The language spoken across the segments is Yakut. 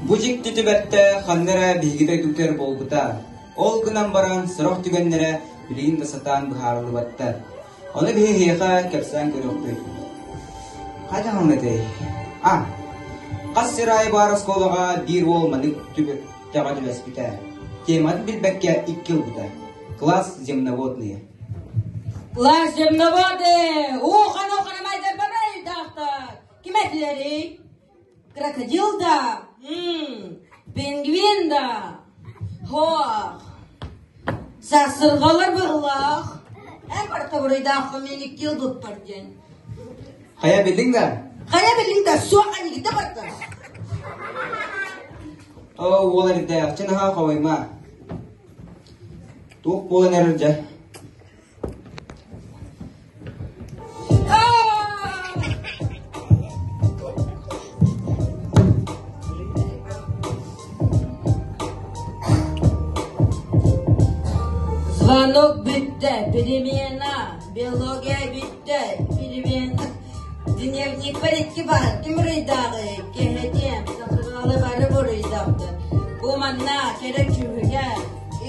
Бу дьикти түбэлтэ ханна эрэ биһиги дойдубутугар буолбута. Ол гынан баран сорох түгэннэрэ билигин да сатаан быһаарыллыбаттар. Ону биһи эһиэхэ кэпсээн көрүөхпүт. Хайдах этэй? А, хас сир аайы баар оскуолаҕа биир уол маннык түбэлтэҕэ түбэспитэ. Тематын билбэккэ икки ылбыта. Класс земноводные. Класс земноводные! Уухана-ухана майдарбамай-даахтар! Ким этилэрий? Крокодил да? Пингвин да? Һоох. Сарсырҕалар быһылаах. Эн барыта буруйдааххын мин икки ылбыппар диэн. Хайа биллиҥ да? Хайа биллиҥ да? Суох аньыгыта барда. Оо, уол эрдээх, чэ наһаа хомойма. Туох буолан эрэр дьэ? Звонок бүттэ, перемена, биология бүттэ, перемена. Дневникпэр икки баар, ким буруйдааҕый? Кэһэтиэм, сахаралы бары буруйдаахтар. Бу манна кэрэ чүһүгэ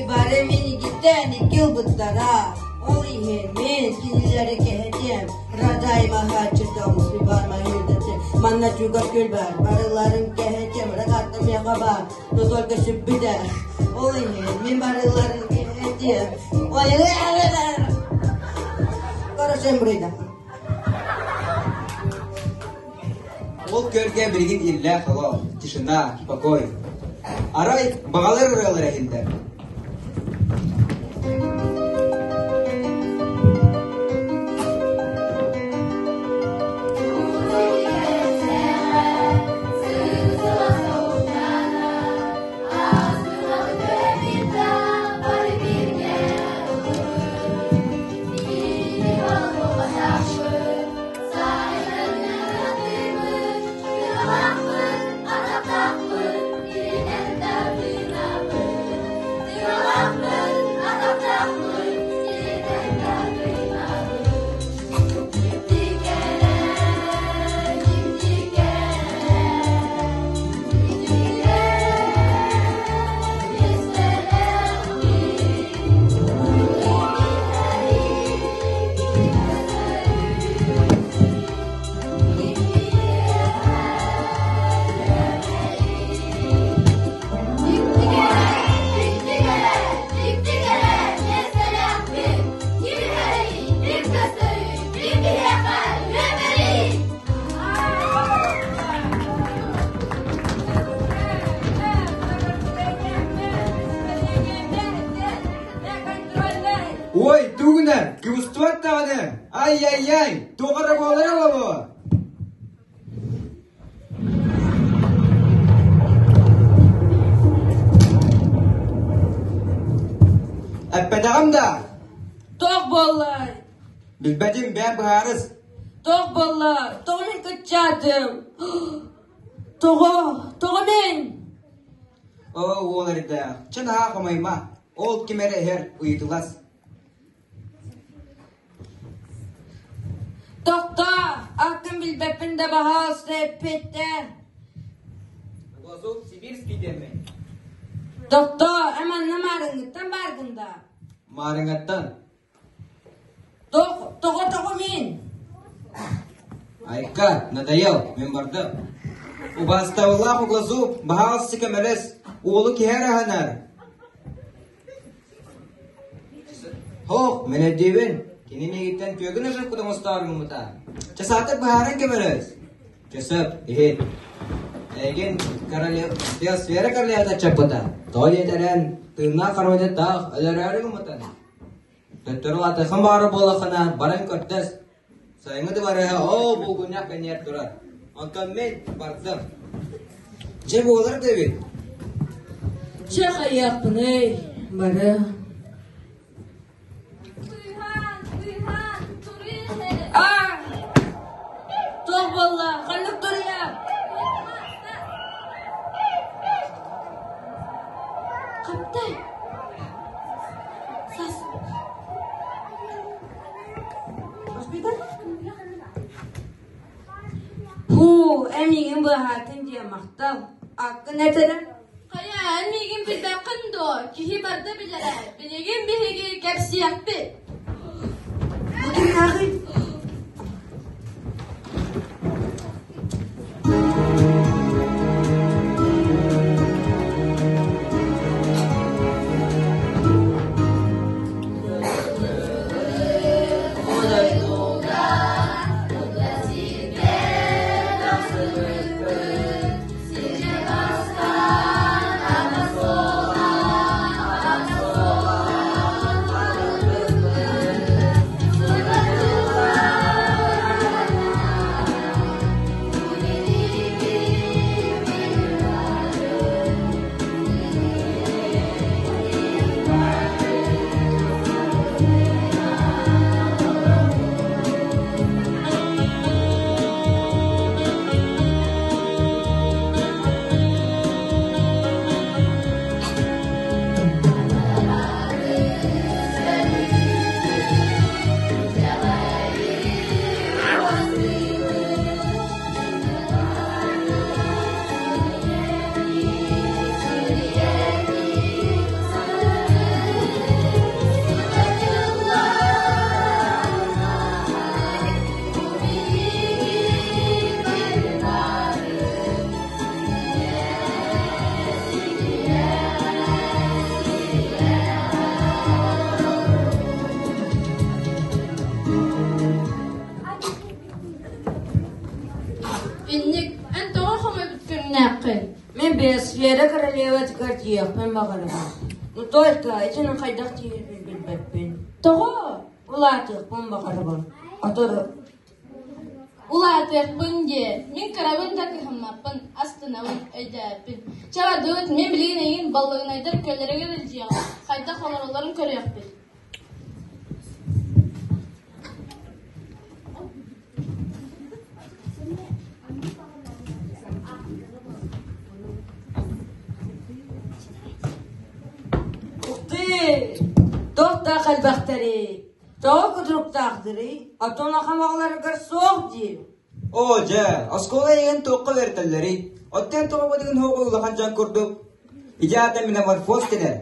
Бары минигиттэн икки ылбыттара. Ол иһин мин кинилэри кэһэтиэм. Радай маһааччытым, Иван Маһирдаты, манна чугас күл бар, барыларын кэһэтиэм, ракатта миэхэ бар, но только сүппүтэ. Ол иһин мин барыларын кэһэтиэм. Ой, Короче, буруйда. Ол көргө билигин иллээх олох, тишина, покой. Арай баҕалар ырыалара иһиллэр. Ой, тугунан, кыбыстыбат даҕаны! Ай-яй-яй, туох эрэ буолара буолуо! Эппэтэҕим да? Туох буоллай? Билбэтим, бэйэм быһаарыс. Туох буолла? Тоҕо мин кыччаатым? Тоҕо? Тоҕо мин? Оо, уол эрдээх, чэ наһаа хомойма. Ол ким эрэ иһэр, ыйытылас. Тохтоо, аккын билбэппин да баһаалыста эппиэттээ. Глазов Сибирский диэммин. Тохтоо, эн манна маарыҥҥыттан бааргын да? Маарыҥҥаттан. Тоҕо тоҕо мин? Айка, надоел, мин бардым. Убаастабыллаах Углазу, баһаалыста көмөлөс, уолу киһи эрэ аһынар. Һоох, мин өйдүүбүн. Кини миигиттэн күөгүн ожопкутун оҥостоору гыммыта. Чэ, саатар быһааран көмөлөс. Чэ, сөп, иһит. Эйигин королева, биосфера королевата чаппыта. Тоҕо диэтэрэн, тыыннаах хоруйда таах өлөрөөрү гыммытын. Төттөрү улаатыаххын баҕарар буоллаххына, баран көрдөс. Сайыҥҥы дыбарыаһа оо булгунньах кэннигэр турар. Онтон мин бардым. Дьэ буолар да эбит. Чэ хайыахпыный, бары. Аа! Туох буолла? Ханнык туруйа? Хаптай. Сас. Һуу, эн миигин быыһаатын диэн махтал. Аккын этэрэ Хайа, эн миигин билбэххин дуо? Киһи барда билэрэ. Билигин биһиги кэпсиэхпит. Бу кимнээҕий? Инник, эн тоҕо хомойбут көрүҥнээххин? Мин Биосфера королеватыгар тиийиэхпин баҕарабын. Но только итини хайдах тиийэрбин билбэппин. Тоҕо? Улаатыахпын баҕарабын. Отору Улаатыахпын диэ. Мин кырабын да кыһаммаппын, астынабын, өйдөөппүн. Чэ бардыбыт, мин билигин эйигин баллыгынайдар көллөрүгэр илдьиэҕим, хайдах олороллорун көрүөхпүт. Ух ты! Туох да элбэхтэрий? Тоҕо кутуруктаахтарый? Оттон улахан оҕолоругар суох дии. Оо дьэ, оскуола эйигин туохха үөрэтэллэрий? Оттон тоҕо бытыгын суох улахан дьон курдук? Ити аата метаморфоз дэнэр.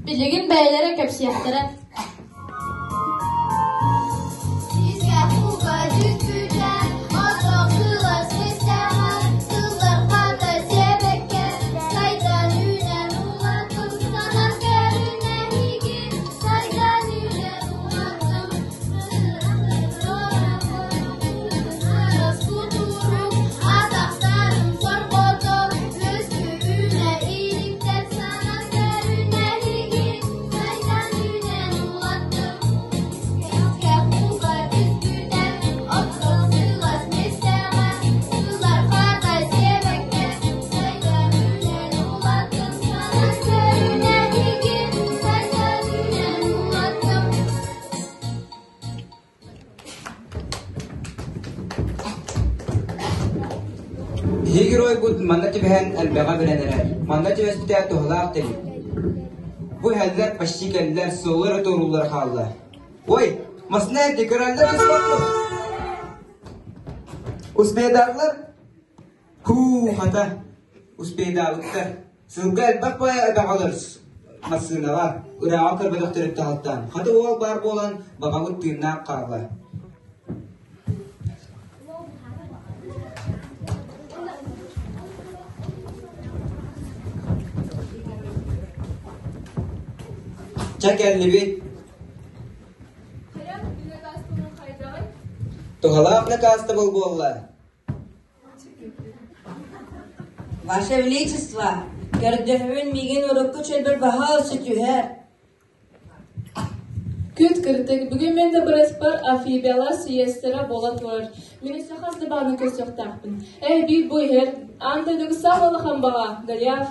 Билигин бэйэлэрэ кэпсиэхтэрэ. Биһиги геройбут манна түбэһэн элбэҕи билэн эрэр. Манна түбэспитэ туһалаах тэрил. Бу иһэллэр почти кэллэр, суоллар туорууллар хаалла. Ой, масна эрди көрөллөр бесплатно. Успедаарлар? Һуу, хата, успедаабыттар. Сылга элбэх баайа эбэҕэлэр массыынаҕа, ырааҕа көрбөтөхтөрүн таһыттаан, хата уол баар буолан, баҕабыт тыыннаах хаалла. Чэ кэллибит. Туһалаах накаастабыл буолла. Ваше Величество, көрдөһөбүн миигин урукку чөлбөр баһаалыста түһэр. Күт кырдык, бүгүн мен да быраспар амфибиялар съезтэрэ буола турар. Мин өссө хас да баҕаны көрсүөхтээхпин. Эй, биир бу иһэр, аан дойдуга саамай улахан баҕа, Голиаф.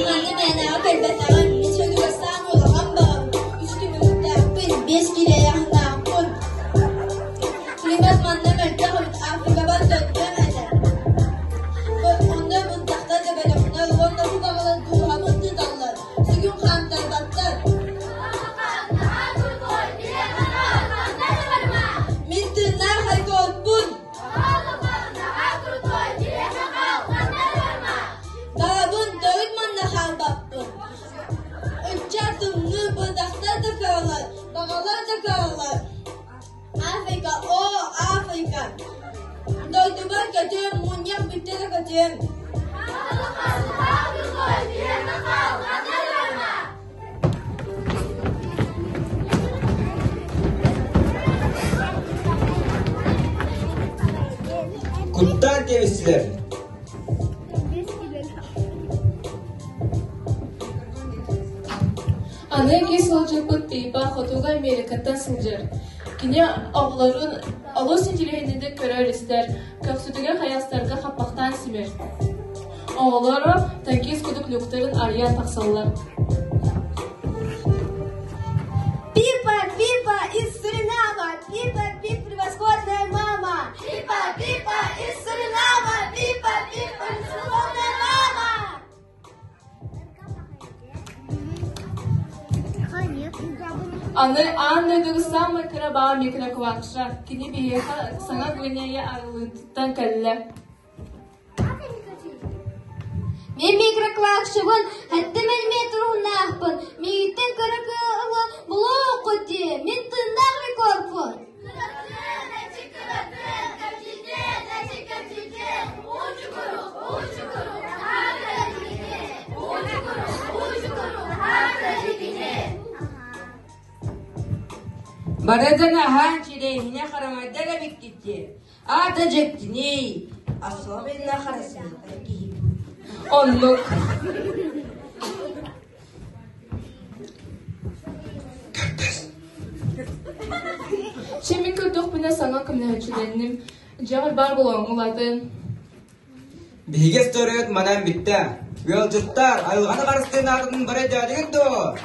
Манна мээнэҕэ кэлбэтэҕим, мин сөбүлэс саамай улахан баҕам, үс түмүктээхпин, биэс кириэйэхтаахпын. Климат манна мөлтөх эбит, Африкабар төннүөм этэ. Онно мунтахтар да бөлөхтөр уонна бу баҕалар дууһабын тыыталлар, сүгүн хаамтарбаттар. Баҕалар да кыаллар. Африка, о, Африка! Дойдубар көтүөм, мунньах бүттэ да көтүөм. Куттаан кэбистилэр. Аны икки сылдьыппыт Пипа Хотугу Америкаттан сылдьар. Кини оҕолорун олус интириэһинэйдик көрөр-истэр, көхсүтүгэр хайастарга хаппахтаан симэр. Оҕолоро танкист курдук люктарын арыйан тахсаллар. Пипа, Пипа из Суринама, Пипа, Пип, превосходная мама! Пипа, Пипа из Суринама, Пипа, Пип, превосходная мама! Аны аан дойдуга саамай кыра баҕа микроклавша кини биһиэхэ саҥа Гвинея арыллыытыттан кэллэ. Мин микроклавшабын сэттэ миллиметр уһуннаахпын, миигиттэн кыра кыылы булуоххут дии, мин тыыннаах рекордпун. Барытын аһаан сирэйинэ харамайдар эбиккит дии. Аата дьиктиний, особенно харасыһытай киһи. Оннук. Чимин көрдөхпүнэ саҥа көмөлөһөөччүлэнним. Дьиэҕэр баар буолуоҥ улаатын. Биһиги историяҕыт манан бүттэ. Ыалдьыттар, айылҕаны харыстыыр наадатын бары өйдөөтүгүт дуо?